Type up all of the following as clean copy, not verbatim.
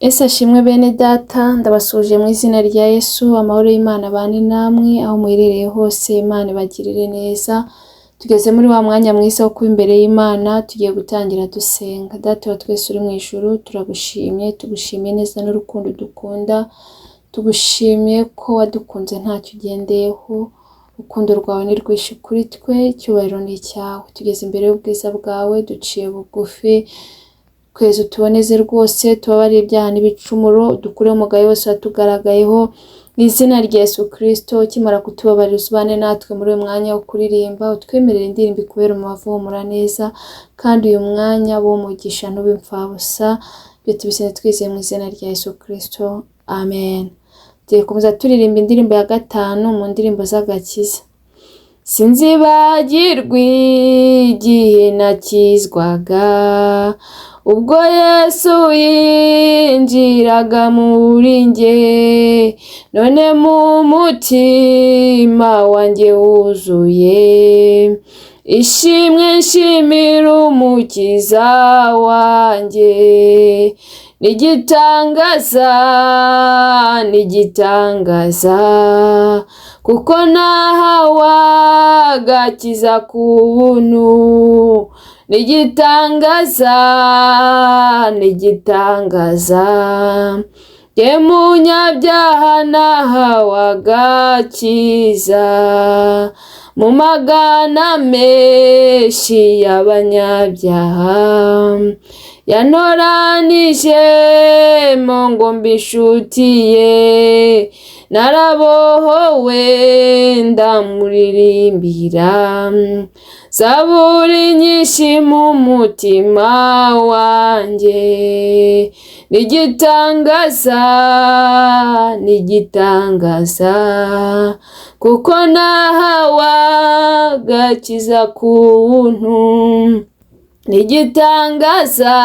Yesu ashimwe bene data, ndabasuhuje mu izina rya Yesu, amahoro y'Imana abane namwe, aho muherereye hose Imana ibagirire neza. Tugeze muri wa mwanya mwiza wo kuba imbere y'Imana, tugiye gutangira dusenga. Data wa twese uri mu ijuru, turagushimye, tugushimiye neza n'urukundo dukunda, tugushimiye ko wadukunze ntacyo ugendeyeho, urukundo rwawe ni rwinshi kuri twe, icyubahiro ni icyawe. Tugeze imbere y'ubwiza bwawe, duciye bugufi, twese utuboneze rwose, tubabarire ibyaha n'ibicumuro, dukureho umugayo wose watugaragayeho, mu izina rya Yesu Kristo. Ukimara kutubabarira usubane natwe muri uyu mwanya wo kuririmba, utwemerere indirimbo ikubere umubavu uhumura neza, kandi uyu mwanya w'umugisha ntube imfabusa. Ibyo tubisenze twizeye mu izina rya Yesu Kristo, amen. Tugiye gukomeza turirimba indirimbo ya gatanu mu ndirimbo z'agakiza. Sinzibagirwa igihe nakizwaga, ubwo Yesu yinjiraga muri njye, none mu mutima wanjye wuzuye ishimwe nshimira Umukiza wanjye. N'igitangaza, n'igitangaza, kuko nahawe agakiza ku buntu. N'igitangaza, n'igitangaza, jye munyabyaha nahawe agakiza, mu magana menshi y'abanyabyaha, yantoranije mo ngo mbe inshuti ye, narabohowe ndamuririmbira, zaburi nyinshi mu mutima wanjye. N'igitangaza, n'igitangaza, kuko nahawe agakiza ku buntu. N'igitangaza,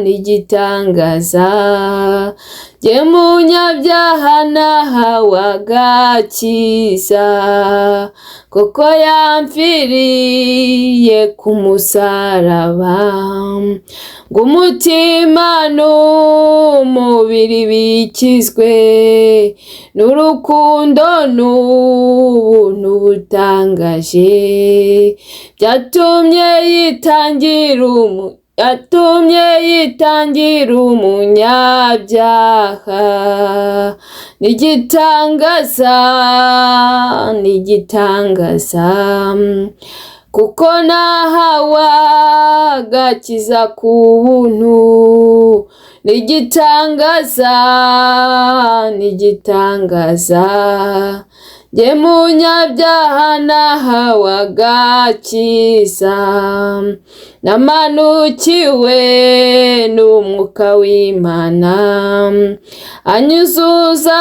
n'igitangaza, jye munyabyaha nahawe agakiza, kuko yamfiriye ku musaraba, ngo umutima n'umubiri bikizwe n'urukundo n'ubuntu butangaje, byatumye yitangira umu yatumye yitangira umunyabyaha. N'igitangaza, n'igitangaza, kuko nahawe agakiza ku buntu. N'igitangaza, n'igitangaza, jye munyabyaha nahawe agakiza, namanukiwe n'umwuka w'Imana, anyuzuza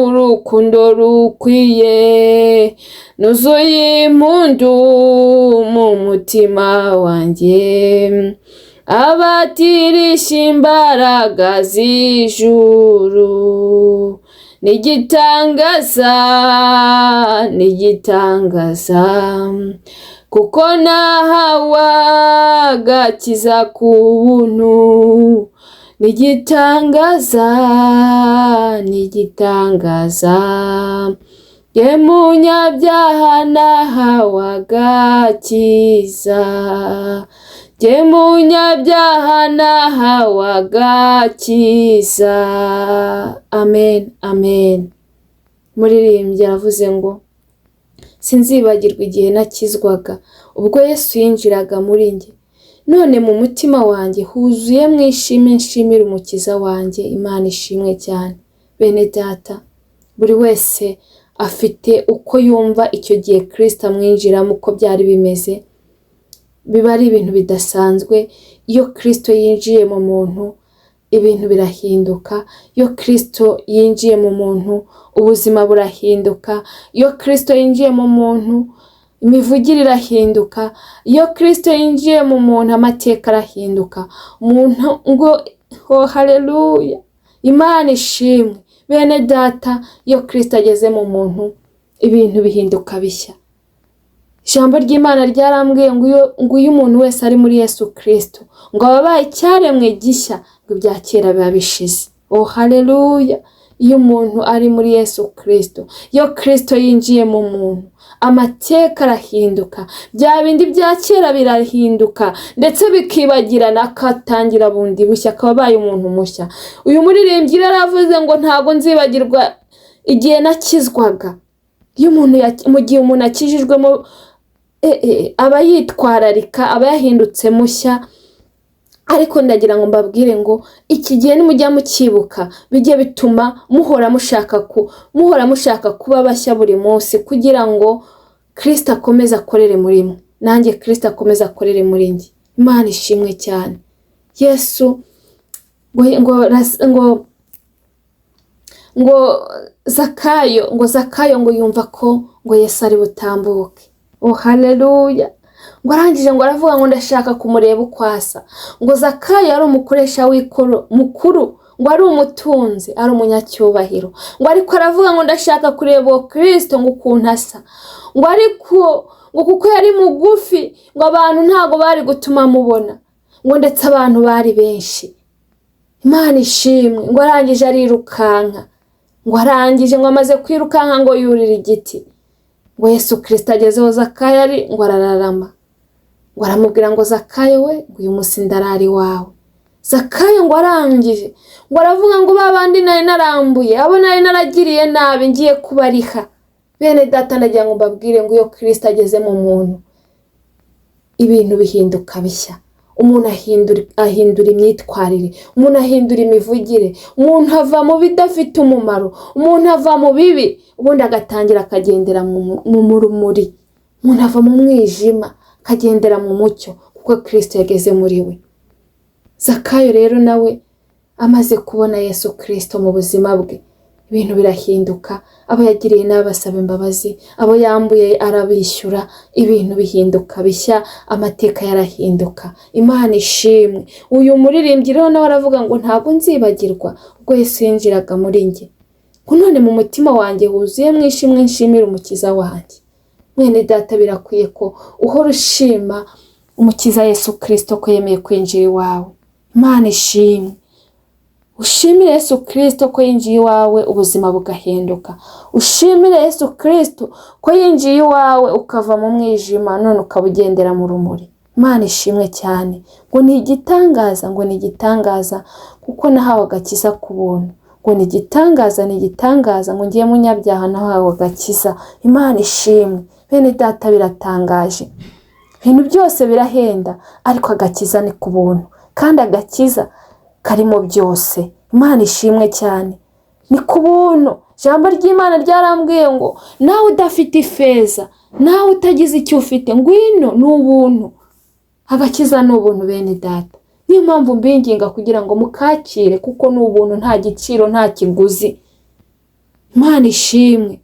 urukundo rukwiye, nuzuye impundu mu mutima wanjye, abatirisha imbaraga z'ijuru. N'igitangaza, n'igitangaza, kuko nahawe agakiza ku buntu. N'igitangaza, n'igitangaza, jye munyabyaha nahawe agakiza, jye munyabyaha nahawe agakiza. Amen, amen. Muririmbyi aravuze ngo sinzibagirwa igihe nakizwaga, ubwo Yesu yinjiraga muri njye, none mu mutima wanjye huzuye mwishime nshimira Umukiza wanjye. Imana ishimwe cyane. Bene data, buri wese afite uko yumva icyo gihe Kristo amwinjiramo, uko byari bimeze. Biba ari ibintu bidasanzwe. Iyo Kristo yinjiye mu muntu, ibintu birahinduka. Iyo Kristo yinjiye mu muntu, ubuzima burahinduka. Iyo Kristo yinjiye mu muntu, imivugire irahinduka. Iyo Kristo yinjiye mu muntu, amateka arahinduka. Umuntu ngo oh haleluya, Imana ishimwe. Bene data, iyo Kristo ageze mu muntu, ibintu bihinduka bishya. Ijambo ry'Imana ryarambwiye ngo iyo umuntu wese ari muri Yesu Kristo, ngo aba abaye icyaremwe gishya, ngo ibya kera biba bishize. Oh haleluya! Iyo umuntu ari muri Yesu Kristo, iyo Kristo yinjiye mu muntu, amateka arahinduka, bya bindi bya kera birahinduka ndetse bikibagirana, akatangira bundi bushya, akaba abaye umuntu mushya. Uyu muririmbyi rero aravuze ngo ntabwo nzibagirwa igihe nakizwaga. Iyo umuntu mu gihe umuntu akijijwemo, aba yitwararika, aba yahindutse mushya. Ariko ndagira ngo mbabwire ngo iki gihe nimujya mucyibuka, bijye bituma muhora mushaka kuba bashya buri munsi, kugira ngo Kristo akomeze akorere muri mwe, nanjye Kristo akomeze akorere muri njye. Imana ishimwe cyane. Yesu ngo Zakayo ngo yumva ko ngo Yesu ari butambuke. Oh haleluya! Ngo arangije ngo aravuga ngo ndashaka kumureba uko asa. Ngo Zakayo yari umukoresha w'ikoro mukuru, ngo ari umutunzi, ari umunyacyubahiro. Ngo ariko aravuga ngo ndashaka kureba uwo Kristo ngo ukuntu asa. Ngo ariko ngo kuko yari mugufi, ngo abantu ntago bari gutuma amubona, ngo ndetse abantu bari benshi. Imana ishimwe. Ngo arangije arirukanka, ngo arangije ngo amaze kwirukanka ngo yurira igiti. Ngo Yesu Kristo agezeho Zakayo ari, ngo arararama, ngo aramubwira ngo Zakayo we, ngo uyu munsi ndarara iwawe. Zakayo ngo arangije ngo aravuga ngo ba bandi nari narambuye, abo nari naragiriye nabi, ngiye kubariha. Bene data, ndagira ngo mbabwire ngo iyo Kristo ageze mu muntu, ibintu bihinduka bishya. Umuntu ahindura imyitwarire, umuntu ahindura imivugire, umuntu ava mu bidafite umumaro, umuntu ava mu bibi, ubundi agatangira akagendera mu rumuri. Umuntu ava mu mwijima akagendera mu mucyo, kuko Kristo yageze muri we. Zakayo rero nawe amaze kubona Yesu Kristo mu buzima bwe, ibintu birahinduka. Abo yagiriye nabi asaba imbabazi, abo yambuye arabishyura, ibintu bihinduka bishya, amateka yarahinduka. Imana ishimwe. Uyu muririmbyi rero nawe aravuga ngo ntabwo nzibagirwa ubwo Yesu yinjiraga muri njye, ngo none mu mutima wanjye huzuyemo ishimwe, nshimira umukiza wanjye. Mwene data, birakwiye ko uhora ushima umukiza Yesu Kristo ko yemeye kwinjira iwawe. Imana ishimwe. Ushimire Yesu Kristo ko yinjiye iwawe ubuzima bugahinduka. Ushimire Yesu Kristo ko yinjiye iwawe ukava mu mwijima, none ukaba ugendera mu rumuri. Imana ishimwe cyane. Ngo ni igitangaza, ngo ni igitangaza kuko nahawe agakiza ku buntu. Ngo ni igitangaza, ni igitangaza, ngo ngiye munyabyaha nahawe agakiza. Imana ishimwe. Bene data, biratangaje. Ibintu byose birahenda, ariko agakiza ni ku buntu, kandi agakiza karimo byose. Imana ishimwe cyane. Ni ku buntu. Ijambo ry'Imana ryarambwiye ngo nawe udafite ifeza, nawe utagize icyo ufite, ngwino, ni ubuntu. Agakiza ni ubuntu bene data. Niyo mpamvu mbinginga kugira ngo mukakire, kuko ni ubuntu, nta giciro, nta kiguzi. Imana ishimwe.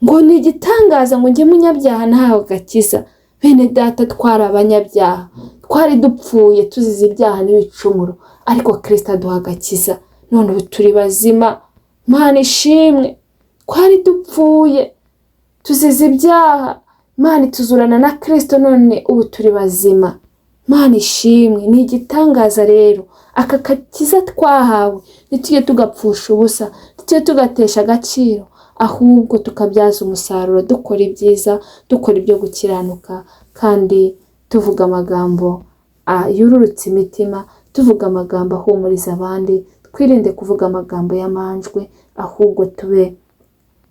Ngo ni igitangaza, ngo njye munyabyaha nahawe agakiza. Bene data, twari abanyabyaha, twari dupfuye tuzize ibyaha n'ibicumuro, ariko Kristo aduha agakiza, none ubu turi bazima. Imana ishimwe. Twari dupfuye tuzize ibyaha, Imana ituzurana na Kristo, none ubu turi bazima. Imana ishimwe. Ni igitangaza rero aka gakiza twahawe, ntitujye tugapfusha ubusa, ntitujye tugatesha agaciro, ahubwo tukabyaza umusaruro, dukora ibyiza, dukora ibyo gukiranuka, kandi tuvuga amagambo yururutse imitima, tuvuga amagambo ahumuriza abandi. Twirinde kuvuga amagambo y'amanjwe, ahubwo tube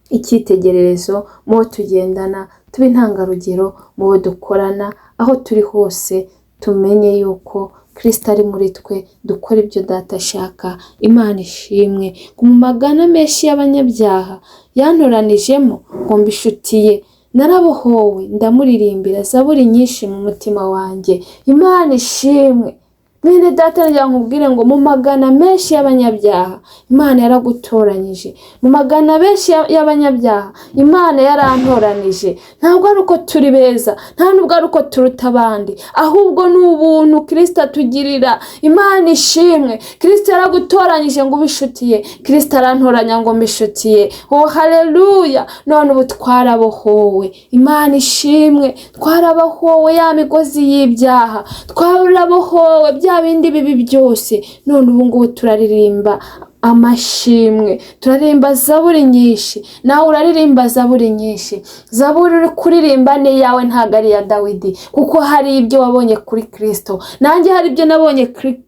icyitegererezo mu bo tugendana, tube intangarugero mu bo dukorana, aho turi hose tumenye yuko Kristo ari muri twe, dukora ibyo data ashaka. Imana ishimwe. Mu magana menshi y'abanyabyaha yantoranijemo ngo mbishutiye, narabohowe, ndamuririmbira zaburi nyinshi mu mutima wanjye. Imana ishimwe. Mwene data, nagira ngo nkubwire ngo mu magana menshi y'abanyabyaha Imana yaragutoranyije. Mu magana menshi y'abanyabyaha Imana yarantoranije. Ntabwo ari uko turi beza, nta nubwo ari uko turuta abandi, ahubwo ni ubuntu Kirisito atugirira. Imana ishimwe. Kirisito yaragutoranyije ngo ube inshuti ye. Kirisito arantoranya ngo mbe inshuti ye. Oh haleluya! None ubu twarabohowe. Imana ishimwe. Twarabohowe ya migozi y'ibyaha, twarabohowe bya bindi bibi byose. None ubu ngubu turaririmba amashimwe, turaririmba zaburi nyinshi. Nawe uraririmba zaburi nyinshi. Zaburi uri kuririmba ni iyawe, ntabwo ari iya Dawidi, kuko hari ibyo wabonye kuri Kirisito. Nanjye hari ibyo nabonye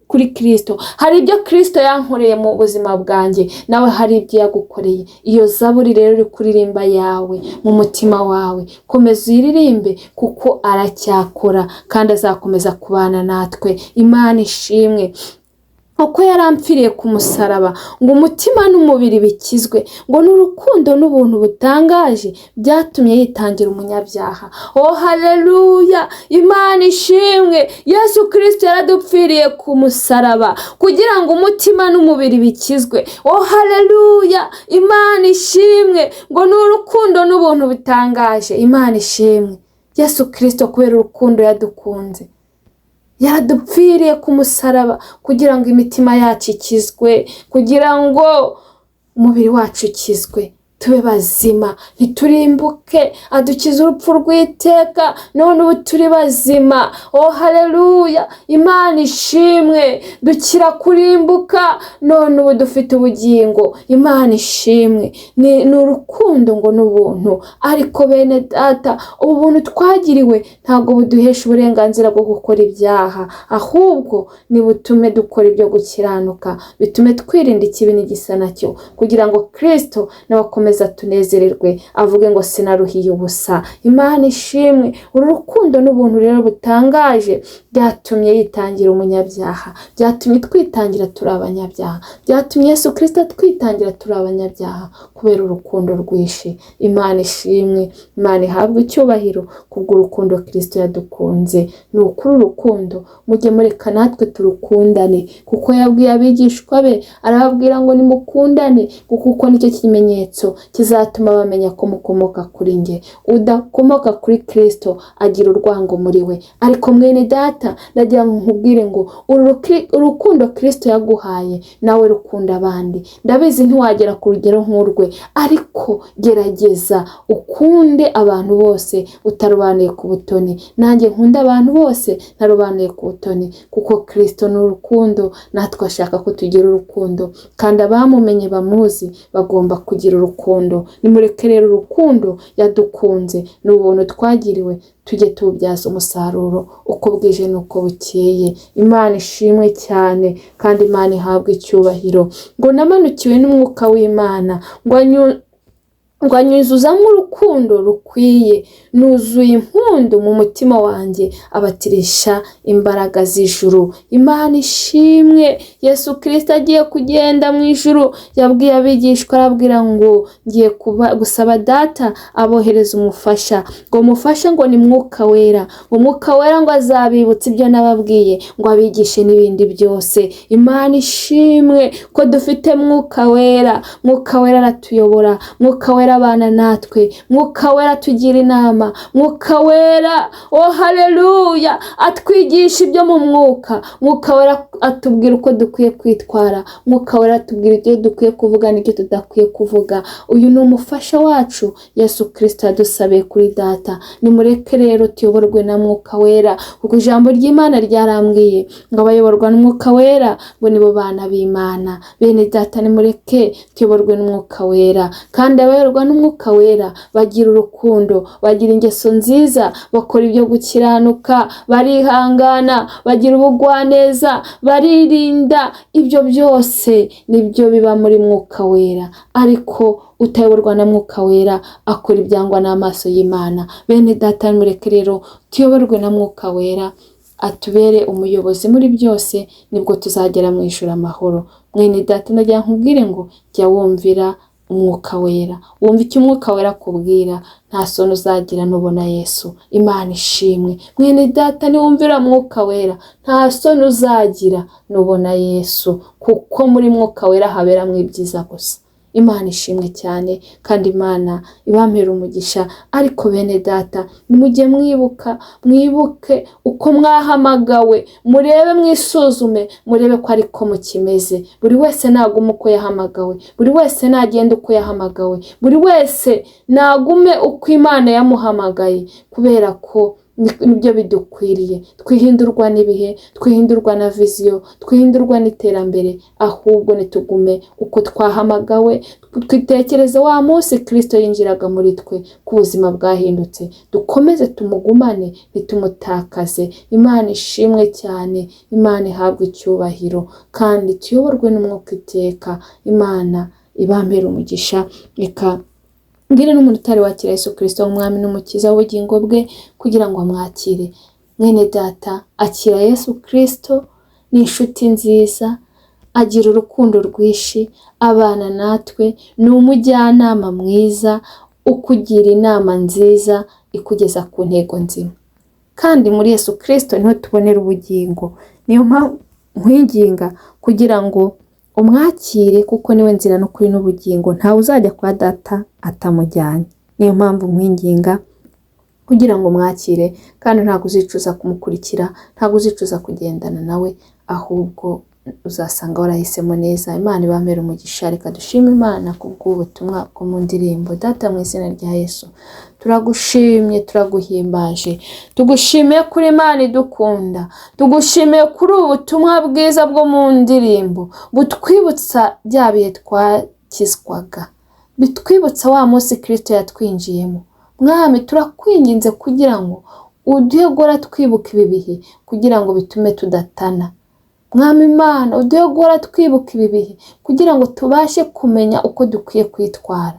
kuri Kirisito, hari ibyo Kirisito yankoreye mu buzima bwanjye, nawe hari ibyo yagukoreye. Iyo zaburi rero uri kuririmba yawe mu mutima wawe, komeza uyiririmbe kuko aracyakora kandi azakomeza kubana natwe. Imana ishimwe. Uko yarampfiriye ku musaraba ngo umutima n'umubiri bikizwe, ngo n'urukundo n'ubuntu butangaje byatumye yitangira umunyabyaha. Oh haleluya! Imana ishimwe. Yesu Kirisito yaradupfiriye ku musaraba kugira ngo umutima n'umubiri bikizwe. Oh haleluya! Imana ishimwe. Ngo n'urukundo n'ubuntu butangaje. Imana ishimwe. Yesu Kirisito kubera urukundo yadukunze yaradupfiriye ku musaraba kugira ngo imitima yacu ikizwe, kugira ngo umubiri wacu ukizwe, tube bazima, ntiturimbuke. Adukiza urupfu rw'iteka, none ubu turi bazima. Oh haleluya! Imana ishimwe. Dukira kurimbuka, none ubu dufite ubugingo. Imana ishimwe. Ni urukundo ngo n'ubuntu. Ariko bene data, ubu buntu twagiriwe ntabwo buduhesha uburenganzira bwo gukora ibyaha, ahubwo nibutume dukora ibyo gukiranuka, bitume twirinda ikibi n'igisa nacyo, kugira ngo Kirisito nawe akomeze tunezererwe, avuge ngo sinaruhiye ubusa. Imana ishimwe. Uru rukundo n'ubuntu rero butangaje byatumye yitangira umunyabyaha, byatumye twitangira turi abanyabyaha, byatumye Yesu Kirisito atwitangira turi abanyabyaha kubera urukundo rwinshi. Imana ishimwe. Imana ihabwe icyubahiro kubw'urukundo Kirisito yadukunze. Ni ukuri urukundo mujye mureka natwe turukundane, kuko yabwiye abigishwa be arababwira ngo nimukundane, kuko nicyo kimenyetso kizatuma bamenya ko mukomoka kuri njye. Udakomoka kuri Kirisito agira urwango muri we. Ariko mwene data, ndagira ngo nkubwire ngo urukundo Kirisito yaguhaye nawe rukunda abandi. Ndabizi ntiwagera ku rugero nk'urwe, ariko gerageza ukunde abantu bose utarobanuye ku butoni. Nanjye nkunda abantu bose ntarobanuye ku butoni, kuko Kirisito ni urukundo, natwe ashaka ko tugira urukundo, kandi abamumenye bamuzi bagomba kugira urukundo. Nimureke rero urukundo yadukunze n'ubuntu twagiriwe tujye tuwubyaza umusaruro uko bwije n'uko bukeye. Imana ishimwe cyane kandi Imana ihabwe icyubahiro. Ngo namanukiwe n'umwuka w'Imana, ngo anyuzuzamo urukundo rukwiye, nuzuye impundu mu mutima wanjye, abatirisha imbaraga z'ijuru. Imana ishimwe. Yesu Kirisito agiye kugenda mu ijuru yabwiye abigishwa arababwira ngo ngiye gusaba data abohereza umufasha, ngo umufasha ngo ni Mwuka Wera, ngo Mwuka Wera ngo azabibutsa ibyo nababwiye, ngo abigishe n'ibindi byose. Imana ishimwe ko dufite Mwuka Wera. Mwuka Wera aratuyobora, Mwuka Wera abana natwe, Mwuka Wera atugira inama, Mwuka Wera, oh haleluya, atwigisha ibyo mu mwuka, Mwuka Wera atubwira uko dukwiye kwitwara, Mwuka Wera atubwira ibyo dukwiye kuvuga n'ibyo tudakwiye kuvuga. Uyu ni umufasha wacu Yesu Kirisito yadusabiye kuri data. Nimureke rero tuyoborwe na Mwuka Wera, kuko ijambo ry'Imana ryarambwiye ngo abayoborwa n'Umwuka Wera ngo nibo bana b'Imana. Bene data, nimureke tuyoborwe n'Umwuka Wera, kandi abayoborwa n'Umwuka Wera bagira urukundo, bagira ingeso nziza, bakora ibyo gukiranuka, barihangana, bagira ubugwaneza, baririnda. Ibyo byose nibyo biba muri Mwuka Wera. Ariko utayoborwa na Mwuka Wera akora ibyangwa n'amaso y'Imana. Bene data, nimureke rero tuyoborwe na Mwuka Wera, atubere umuyobozi muri byose, nibwo tuzagera mu ijuru amahoro. Mwene data, ndagira nkubwire ngo jya wumvira Umwuka Wera, wumva icyo Umwuka Wera akubwira, nta soni uzagira nubona Yesu. Imana ishimwe. Mwene data, niwumvira Mwuka Wera, nta soni uzagira nubona Yesu, kuko muri Mwuka Wera haberamo ibyiza gusa. Imana ishimwe cyane, kandi Imana ibampera umugisha. Ariko bene data, nimujye mwibuka, mwibuke uko mwahamagawe, murebe, mwisuzume, murebe ko ariko mukimeze. Buri wese nagume uko yahamagawe, buri wese nagenda uko yahamagawe, buri wese nagume uko Imana yamuhamagaye, kubera ko nibyo bidukwiriye. Twihindurwa n'ibihe, twihindurwa na vision, twihindurwa n'iterambere, ahubwo nitugume uko twahamagawe. Twitekereze wa munsi Kirisito yinjiraga muri twe, ko ubuzima bwahindutse. Dukomeze tumugumane, ntitumutakaze. Imana ishimwe cyane, Imana ihabwe icyubahiro, kandi tuyoborwe n'Umwuka iteka. Imana ibampere umugisha. Reka mbwire n'umuntu utari wakira Yesu Kirisito nk'Umwami n'Umukiza w'ubugingo bwe kugira ngo amwakire. Mwene data, akira Yesu Kirisito, ni inshuti nziza, agira urukundo rwinshi, abana natwe, ni umujyanama mwiza, ukugira inama nziza ikugeza ku ntego nzima. Kandi muri Yesu Kirisito niho tubonera ubugingo. Niyo mpamvu nkwinginga kugira ngo umwakire, kuko niwe nzira n'ukuri n'ubugingo, ntawe uzajya kwa data atamujyanye. Niyo mpamvu nkwinginga kugira ngo umwakire, kandi ntabwo uzicuza kumukurikira, ntabwo uzicuza kugendana nawe, ahubwo uzasanga warahisemo neza. Imana ibampere umugisha. Reka dushime Imana kubw'ubutumwa bwo mu ndirimbo. Data, mu izina rya Yesu, turagushimye, turaguhimbaje, tugushimiye kuri Imana idukunda, tugushimiye kuri ubu butumwa bwiza bwo mu ndirimbo butwibutsa bya bihe twakizwaga, bitwibutsa wa munsi Kirisito yatwinjiyemo. Mwami, turakwinginze kugira ngo uduhe guhora twibuka ibi bihe, kugira ngo bitume tudatana. Mwami Imana, uduhe guhora twibuka ibi bihe kugira ngo tubashe kumenya uko dukwiye kwitwara.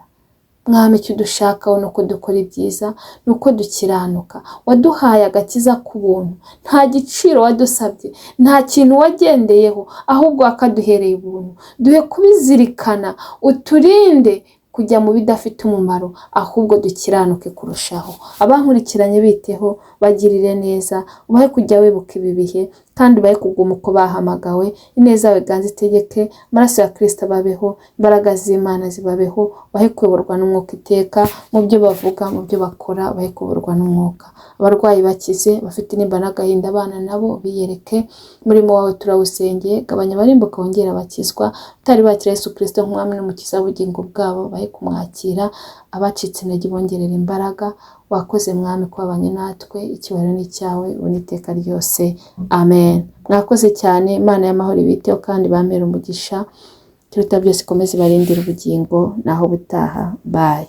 Mwami, icyo udushakaho ni uko dukora ibyiza, ni uko dukiranuka. Waduhaye agakiza k'ubuntu, nta giciro wadusabye, nta kintu wagendeyeho, ahubwo wakaduhereye ubuntu. Duhe kubizirikana, uturinde kujya mu bidafite umumaro, ahubwo dukiranuke kurushaho. Abankurikiranye biteho, bagirire neza, ubahe kujya wibuka ibi bihe, kandi ubahe kuguma uko bahamagawe. Ineza yawe ganze itegeke, amaraso ya Kirisito ababeho, imbaraga z'Imana zibabeho, bahe kuyoborwa n'Umwuka iteka mu byo bavuga, mu byo bakora, bahe kuyoborwa n'Umwuka. Abarwayi bakize, bafite intimba n'agahinda, abana nabo biyereke. Umurimo wawe turawusengeye, gabanya abarimbuka, wongere abakizwa. Utari bakira Yesu Kirisito nk'Umwami n'Umukiza w'ubugingo bwabo, bahe kumwakira. Abacitse intege bongerera imbaraga. Wakoze Mwami ko wabanye natwe, icyubahiro ni icyawe ubu n'iteka ryose, amen. Mwakoze cyane. Imana y'amahoro ibiteho kandi bampere umugisha. Ikiruta byose ikomeze ibarindire ubugingo. Naho ubutaha, bye.